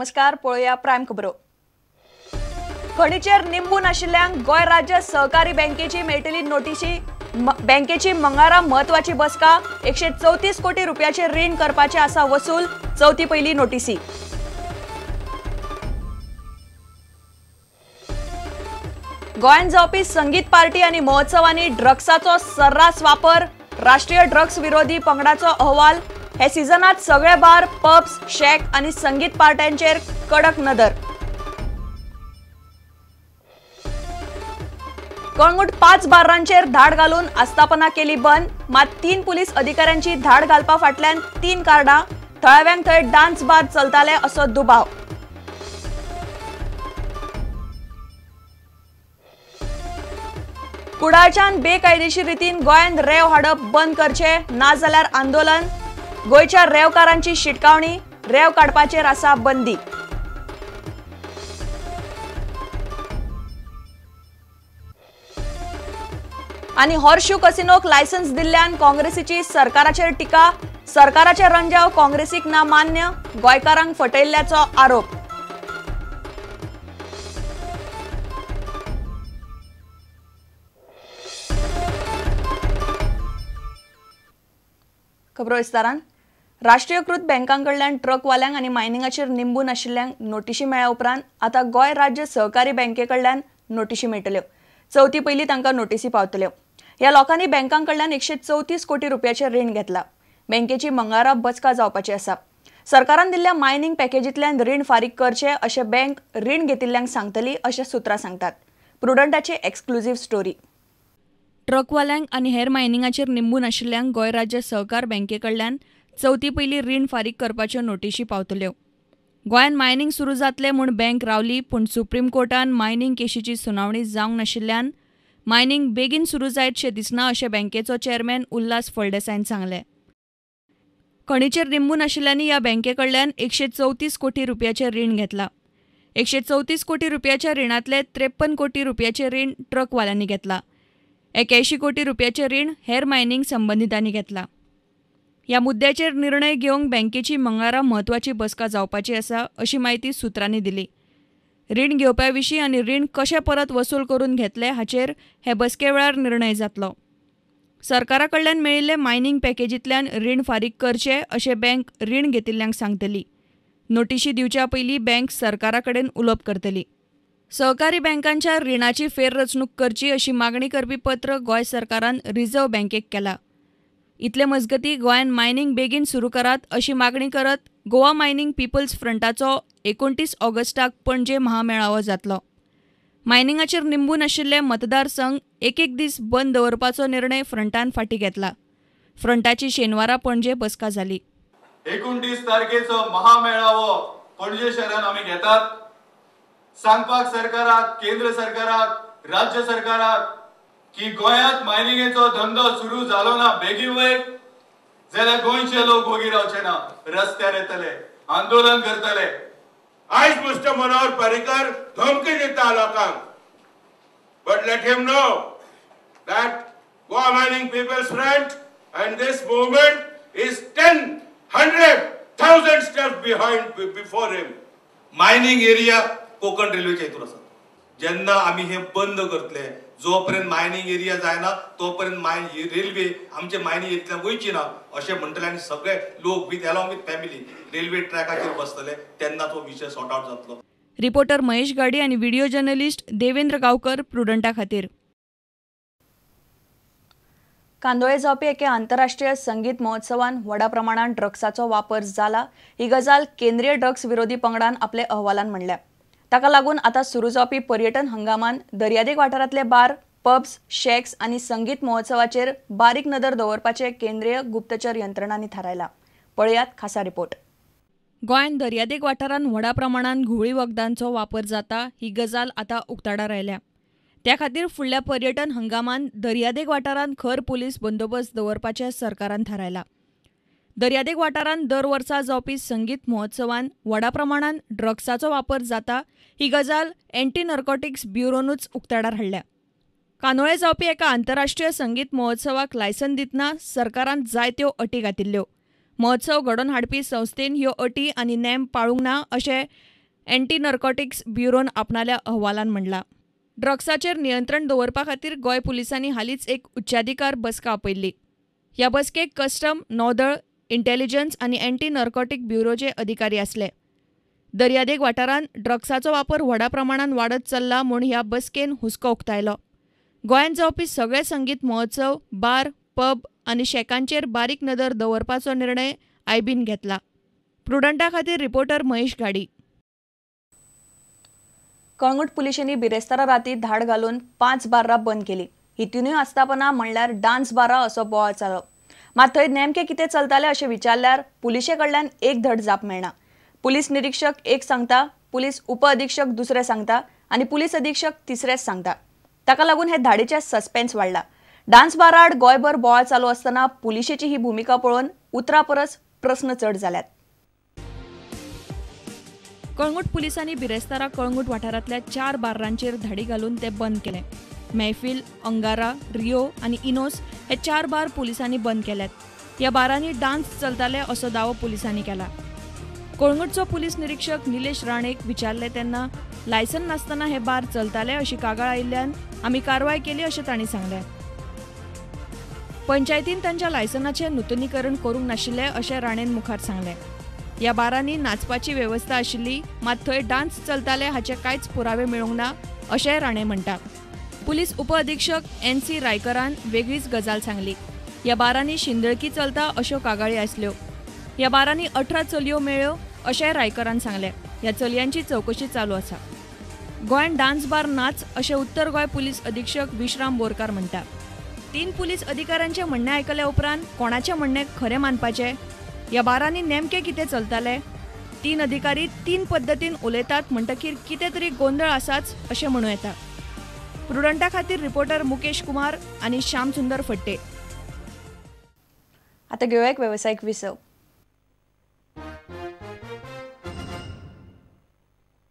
नमस्कार, पळोवया प्रायम खबरो। खणीचेर निंबून आशिल्ल्यांक गोंय राज्य सहकारी बँकेची मेळटली नोटीशी। बँकेची मंगळारा म्हत्वाची बसका। 134 कोटी रुपयाचे रीण करपाचे आसा वसूल। चवथी पयली नोटीसी। गोंयांत जावपी संगीत पार्टी आनी महोत्सवांनी ड्रग्साचो सर्रास वापर। राष्ट्रीय ड्रग्स विरोधी पंगडाचो अहवाल। हे सिजनात सगळे बार, पब्स, शॅक आनी संगीत पार्ट्यांचेर कडक नदर। कळंगूट 5 बार्रांचेर धाड घालून आस्थापना केली बंद। मात 3 पुलीस अधिकाऱ्यांची धाड घालपा फाटल्यान 3 कार्डां। थळाव्यांक थंय डान्स बार चलताले असो दुबाव। कुडाळच्यान बेकायदेशीर रितीन गोंयांत रेंव हाडप बंद करचे, नाजाल्यार आंदोलन। गोंयच्या रेंवकारांची शिटकावणी। रेंव काडपाचेर आसा बंदी। आनी हॉर्शू कसिनोक लायसन्स दिल्ल्यान काँग्रेसीची सरकाराचेर टिका। सरकाराचे रंजाव काँग्रेसीक ना मान्य। गोंयकारांक फटयल्ल्याचो आरोप। खबरो विस्तारान। राष्ट्रीयकृत बँकां कडल्यान ट्रकवाल्यांक आनी मायनिंगाचेर निंबून आशिल्ल्यांक नोटिशी मेळ्ळ्या उपरांत आतां गोंय राज्य सहकारी बँके कडल्यान नोटिशी मेळटल्यो। चवथी पयलीं तांकां नोटिसी पावतल्यो। ह्या लोकांनी बँकां कडल्यान 134 कोटी रुपयाचें रीण घेतला। बँकेची मंगळारा बसका जावपाची आसा। सरकारान दिल्ल्या मायनिंग पॅकेजींतल्यान रीण फारीक करचें अशें बँक रीण घेतिल्ल्यांक सांगतली अशें सुत्रां सांगतात। प्रुडंटाची एक्सक्लुझिव्ह स्टोरी। ट्रकवाल्यांक आनी हेर मायनिंगाचेर निंबून आशिल्ल्यांक गोंय राज्य सहकार बँके कडल्यान चवथी पयलीं रीण फारीक करपाच्यो नोटिशी पावतल्यो। गोंयांत मायनिंग सुरू जातलें म्हूण बँक रावली, पूण सुप्रीम कोर्टान मायनिंग केशीची सुनावणी जावंक नाशिल्ल्यान मायनिंग बेगीन सुरू जायत शें दिसना अशें बँकेचो चेअरमॅन उल्हास फळदेसायन सांगलें। खणीचेर निंबून आशिल्ल्यांनी ह्या बँके कडल्यान 134 कोटी रुपयाचें रीण घेतलां। 134 कोटी रुपयाच्या रिणांतले 53 कोटी रुपयाचें रीण ट्रकवाल्यांनी घेतलां। 81 कोटी रुपयाचें रीण हेर मायनिंग संबंदितांनी घेतलां। ह्या मुद्द्याचेर निर्णय घेवंक बँकेची मंगळारा म्हत्वाची बसका जावपाची आसा अशी म्हायती सुत्रांनी दिली। रीण घेवपा विशीं आनी रीण कशें परत वसूल करून घेतले हाचेर हे बसके वेळार निर्णय जातलो। सरकारा कडल्यान मेळिल्ले मायनिंग पॅकेजींतल्यान रीण फारीक करचें अशें बँक रीण घेतिल्ल्यांक सांगतली। नोटिशी दिवच्या पयलीं बँक सरकारा कडेन उलोवप करतली। सहकारी बँकांच्या रिणाची फेररचणूक करची अशी मागणी करपी पत्र गोंय सरकारान रिझर्व्ह बँकेक केला। इतले मजगती गोंयांत मायनिंग बेगीन सुरू करात अशी मागणी करत गोवा मायनिंग पिपल्स फ्रंटाचो 29 ऑगस्टाक पणजे महामेळावो जातलो। मायनिंगाचेर निंबून आशिल्ले मतदारसंघ एक एक दीस बंद दवरपाचो निर्णय फ्रंटान फाटीं घेतला। फ्रंटाची शेनवारा पणजे बसका जाली। 29 तारखेचो महामेळावो पणजे शहरान आमी घेतात। सांगपाक सरकाराक, केंद्र सरकाराक, राज्य सरकाराक की गोंयांत मायनिंगेचो धंदो सुरू जालो ना बेगीन वेग जाल्यार गोंयचे लोक वोगी रावचे ना, रस्त्यार येतले, आंदोलन करतले। आयज मिस्टर मनोहर पर्रीकर धमकी दिता लोकांक, but let him know that Goa mining people's front and this movement is 10, 100, 1000 steps behind before him. Mining area Konkan रेल्वेच्या हितून आसा। जेन्ना आमी हे बंद करतले, जो पर्यंत मायनिंग एरिया जायना तो पर्यंत रेल्वे आमचे मायनिंग एरियांतल्यान वयची ना अशें म्हणटले आनी सगळे लोक with along with family railway ट्रॅकाचेर बसतले, तेन्ना तो विशय सॉर्ट आउट जातलो। रिपोर्टर महेश गाडी आनी व्हिडिओ जर्नलिस्ट देवेंद्र गांवकर प्रुडंटा खातीर। कांदोळे जावपी एके आंतरराष्ट्रीय संगीत महोत्सवान व्हडा प्रमाणात ड्रग्साचो वापर जाला ही गजाल केंद्रीय ड्रग्स विरोधी पंगडान आपले अहवालान म्हणल्या। ताका लागून आतां सुरू जावपी पर्यटन हंगामान दर्यादेग वाठारांतले बार, पब्स, शॅक्स आनी संगीत महोत्सवाचेर बारीक नदर दवरपाचें केंद्रीय गुप्तचर यंत्रणांनी थारायलां। पळयात खासा रिपोर्ट। गोंयांत दर्यादेग वाठारांत व्हडा प्रमाणात घुंवळी वखदांचो वापर जाता ही गजाल आतां उक्ताडार आयल्या। त्या खातीर फुडल्या पर्यटन हंगामान दर्यादेग वाठारांत खर पुलीस बंदोबस्त दवरपाचें सरकारान थारायलां। दर्यादेग वाठारांत दर वर्सा जावपी संगीत महोत्सवान व्हडा प्रमाणात ड्रग्साचो वापर जाता ही गजाल एंटी नार्कोटिक्स ब्युरोनूच उक्ताडार हाडल्या। कांदोळे जावपी एका आंतरराष्ट्रीय संगीत महोत्सवाक लायसन दितना सरकारान जायत्यो अटी घातिल्ल्यो। महोत्सव घडोवन हाडपी संस्थेन ह्यो अटी आनी नेम पाळूंक ना अशें अँटी नार्कोटिक्स ब्युरोन आपणाल्या अहवालान म्हणलां. ड्रग्साचेर नियंत्रण दवरपा खातीर गोंय पुलिसांनी हालींच एक उच्चाधिकार बसका आपयल्ली. ह्या बसकेक कस्टम, नौदळ, इंटेलिजन्स आनी अँटी नार्कोटिक ब्युरोचे अधिकारी आसले. दर्यादेग वाठारांत ड्रग्साचो वापर व्हडा प्रमाणान वाडत चल्ला म्हूण ह्या बसकेन हुस्को उक्तायलो. गोंयांत जावपी सगळे संगीत महोत्सव, बार, पब आनी शॅकांचेर बारीक नदर दवरपाचो निर्णय आयबीन घेतला. प्रुडंटा खातीर रिपोर्टर महेश घाडी. कळंगूट पुलिशेंनी बिरेस्तारा राती धाड घालून 5 बार्रां बंद केली. ही तिनूय आस्थापनां म्हणल्यार डान्स बारां असो बोवाळ जालो. मात थंय नेमकें कितें चलतालें अशें विचारल्यार पुलिशे कडल्यान एक धड जाप मेळना. पुलीस निरीक्षक एक सांगता, पुलीस उपअधिक्षक दुसरे सांगता आनी पुलीस अधीक्षक तिसरेच सांगता. ताका लागून हे धाडीचें सस्पेन्स वाडला. डान्स बारा आड गोंयभर बोवाळ चालू आसतना पुलिशेची ही भुमिका पळोवन उतरा परस प्रस्न चड जाल्यात. कळंगूट पुलिसांनी बिरेस्तारा कळंगूट वाठारांतल्या 4 बार्रांचेर धाडी घालून ते बंद केले. मैफिल, अंगारा, रियो आनी इनोस हे 4 बार पुलिसांनी बंद केल्यात. ह्या बारांनी डान्स चलताले असो दावो पुलिसांनी केला. कळंगूटचो पुलीस निरीक्षक निलेश राणेक विचारले तेन्ना लायसन नासतना हे बार चलताले अशी कागाळ आयिल्ल्यान आमी कारवाय केली अशें तांणी सांगलें. पंचायतीन तांच्या लायसनाचें नुतनीकरण करूंक नाशिल्लें अशें राणेन मुखार सांगलें. ह्या बारांनी नाचपाची वेवस्था आशिल्ली, मात थंय डान्स चलताले हाचे कांयच पुरावे मेळूंक ना अशेंय राणे म्हणटा. Police उपअधिक्षक NC. रायकरान वेगळीच गजाल सांगली. ह्या बारांनी शिंदळकी चलता अश्यो कागाळी आसल्यो. ह्या बारांनी 18 चलयो मेळ्ळ्यो अशेंय रायकरान सांगलें. ह्या चलयांची चवकशी चालू आसा. गोंयांत डान्स बार नाच अशें उत्तर गोंय पुलीस अधीक्षक विश्राम बोरकार म्हणटा. 3 पुलीस अधिकाऱ्यांचें म्हणणें आयकल्या उपरांत कोणाचें म्हणणें खरें मानपाचें? ह्या बारांनी नेमकें कितें चलतालें? 3 अधिकारी 3 पद्दतीन उलयतात म्हणटकीर कितें तरी गोंदळ आसाच अशें म्हणूं येता. प्रुडंटा खातीर रिपोर्टर मुकेश कुमार आनी श्याम सुंदर फट्टे. आतां घेवया एक वेवसायीक विसव.